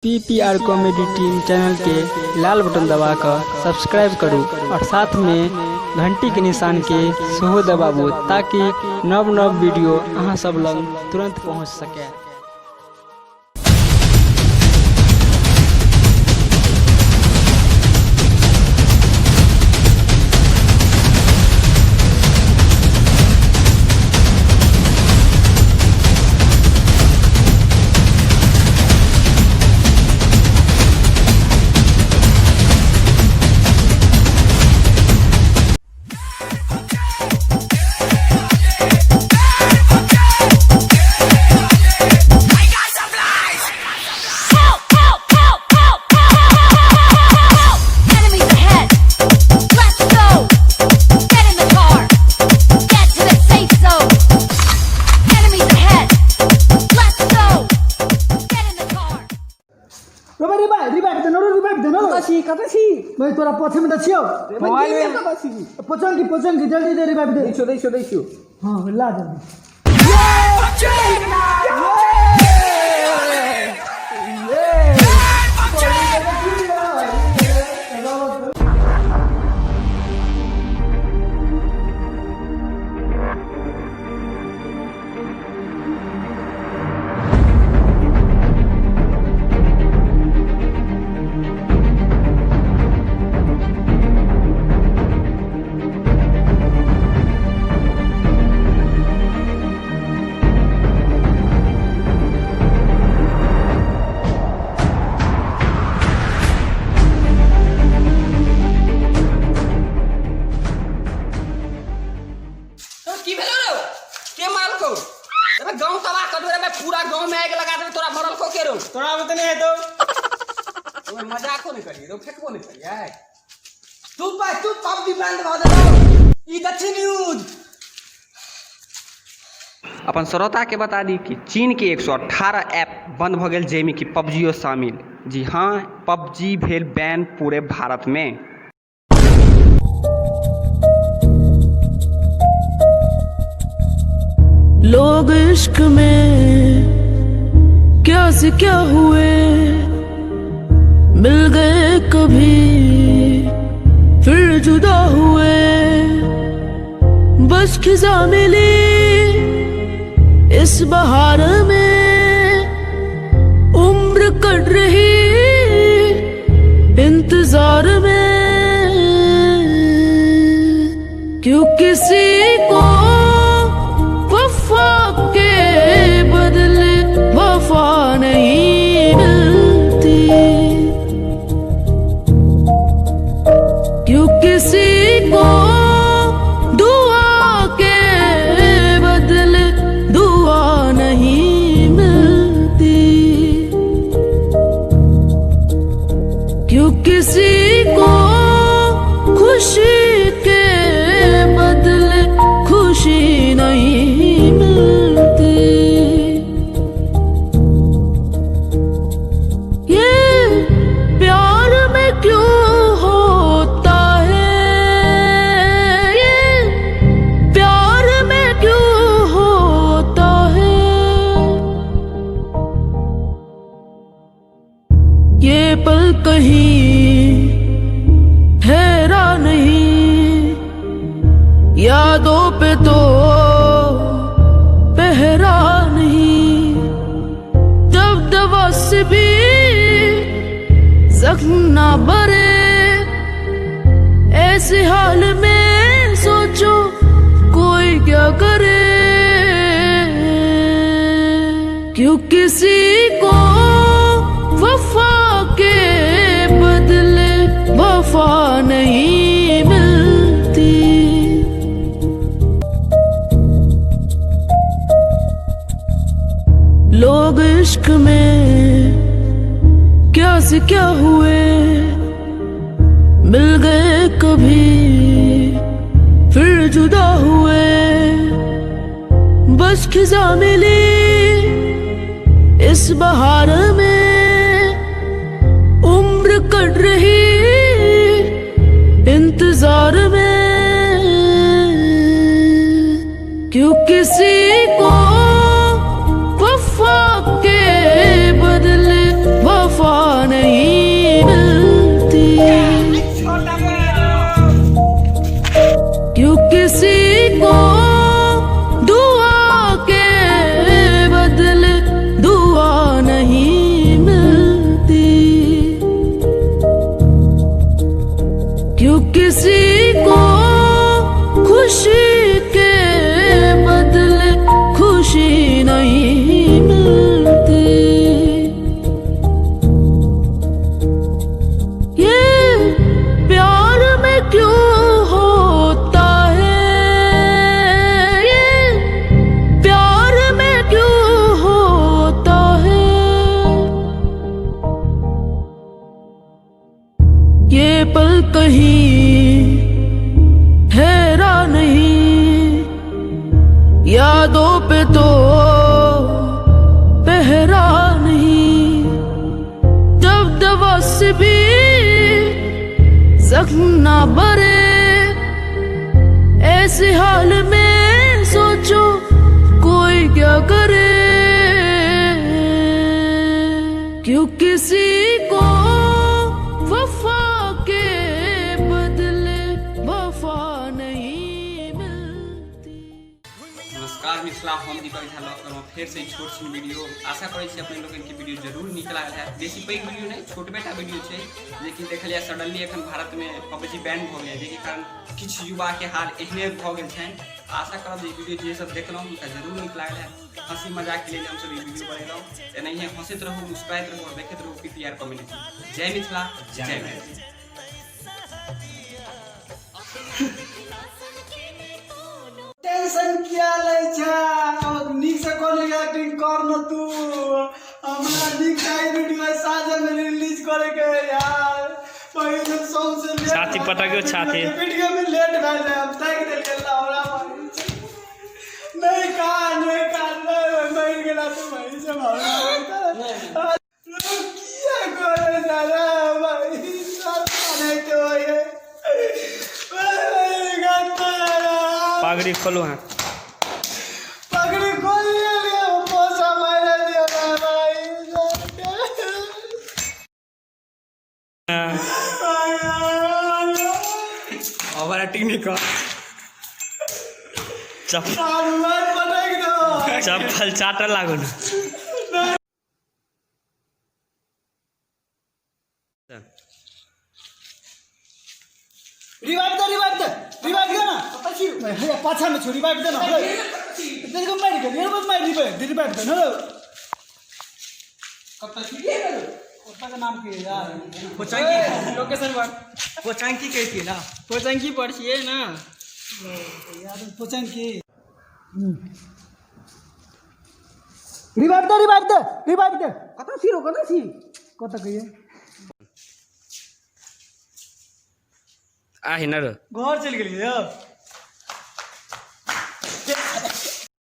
PPR comedy team channel के लाल button दबाकर subscribe करू और साथ में घंटी के निशान के सेहो दबाबू ताकि नव नव वीडियो अहाँ सब लग तुरंत पहुंच सके। Help! Help! Help! Help! Help! Help! Help! Enemies ahead! Let's go! Get in the car! Get to the safe zone! Enemies ahead! Let's go! Get in the car! रे भाइ, रिभाइव रिभाइव they न रे, revive they न रे। कतऽ छी, कतऽ छी? भाइ, तोरा पछे में त छियौ। मोबाइल में कतऽ छी? पचंकी पचंकी, जल्दी दे, रिभाइव दे। दै छियौ, दै छियौ, दै छियौ। हाँ, ला जल्दी। की भेलो रे? के मारलकौ? अबे गांव तबाह कर देबे रे, पूरा गांव में आगि लगा देबे तोरा। मरलकौ के रो? तोरा बते नहीं हेतौ। ओए, मजाको नहीं करिए रो, फेकबो नहीं करिए। तू पा तू पबजी बंद भऽ देलौ। ई दक्षिण न्यूज। अपन श्रोता के बता दी कि चीन के 118 ऐप बंद भ गेल, जाहिमे कि पबजियो शामिल। जी हाँ, पबजी भेल बैन पूरे भारत में। लोग इश्क में क्या से क्या हुए, मिल गए कभी फिर जुदा हुए। बस खिजा मिली इस बहार में, उम्र कट रही इंतजार में। क्यों किसी को वफा के बदले वफा नहीं मिलती? क्यों किसी को दुआ के बदले दुआ नहीं मिलती? क्यों किसी को खुशी के बदले खुशी नहीं मिलती? ये प्यार में क्यों होता है, ये प्यार में क्यों होता है? ये पल कहीं ठहरा नहीं, यादों पे तो पहरा नहीं। जब दवा से भी जख्म ना भरे, ऐसे हाल में सोचो कोई क्या करे? क्यों किसी को वफा के बदले वफा नहीं मिलती? लोग इश्क में क्या से क्या हुए, मिल गए कभी फिर जुदा हुए। बस खिजा मिली इस बहार में, उम्र कट रही इंतजार में। क्यों किसी को वफा के बदले वफा ये पल कहीं ठहरा नहीं, यादों पे तो पहरा नहीं। जब दवा से भी जख्म ना भरे, ऐसे हाल में सोचो कोई क्या करे। क्यों किसी को वफा के बदले वफा नहीं मिलती। नमस्कार मिथिला, हम दीपक झा लऽ कऽ फेरसँ ई छोट छिन वीडियो। आशा करै छी अपने लोकनिके वीडियो जरूर नीक लागल हैत। बेसी पैघ वीडियो नहि, छोटबे टा वीडियो छै, लेकिन देखलियै सडनली एखन भारतमे पबजी बैन भऽ गेलै, जाहिके कारण किछु युवाके हाल एहने भऽ गेल छनि। आशा करब जे ई वीडियो जे सब देखलहुँ हुनका जरूर नीक लागल हैत। हँसी मजाकके लेल हमसब ई वीडियो बनेलहुँ। एनाहिए हँसैत रहू, मुस्कुराइत रहू और देखैत रहू पीपीआर कम्युनिटी। जय मिथिला, जय मैथिली। टेंशन किया लै छै? नीक से कोनो एक्टिंग कर न तू। हमरा नीक चाही वीडियो, साँझ में रिलीज करे के है यार। पहिले सौंसे लेट। छाती पटकियो, छाती। वीडियो में लेट भए जाए, हम ताकि देलियै। हमरा नहीं कहा, नहीं कहा, नहीं मर गेला तू भाई से। हमरा किया करे साला भाई सब नहीं तो ये पगड़ी खोलू। हाँ। पगड़ी खोल लिया, पैसा मारा दिया भाई। ओवर एक्टिंग नहि कर। चप्पल पटक दो। चप्पल चाटऽ लागू ने। रिवाइव दे, रिवाइव दे, रिवाइव दे ना। हे, पाछा में छु, रिवाइव दे ना। देखो, मार गेल ये बस, मार रिवाइव, रिवाइव दे ना। कब तक ये ओता के नाम की यार? पोचंकी लोकेशन पर। पोचंकी कहती ना। पोचंकी पर छियै ना। यार, पोचंकी। रिवाइव दे, रिवाइव दे, रिवाइव दे। कत छी रो, कत छी? कत कहिए? आहि न रो। घर चलि गेलियै यौ।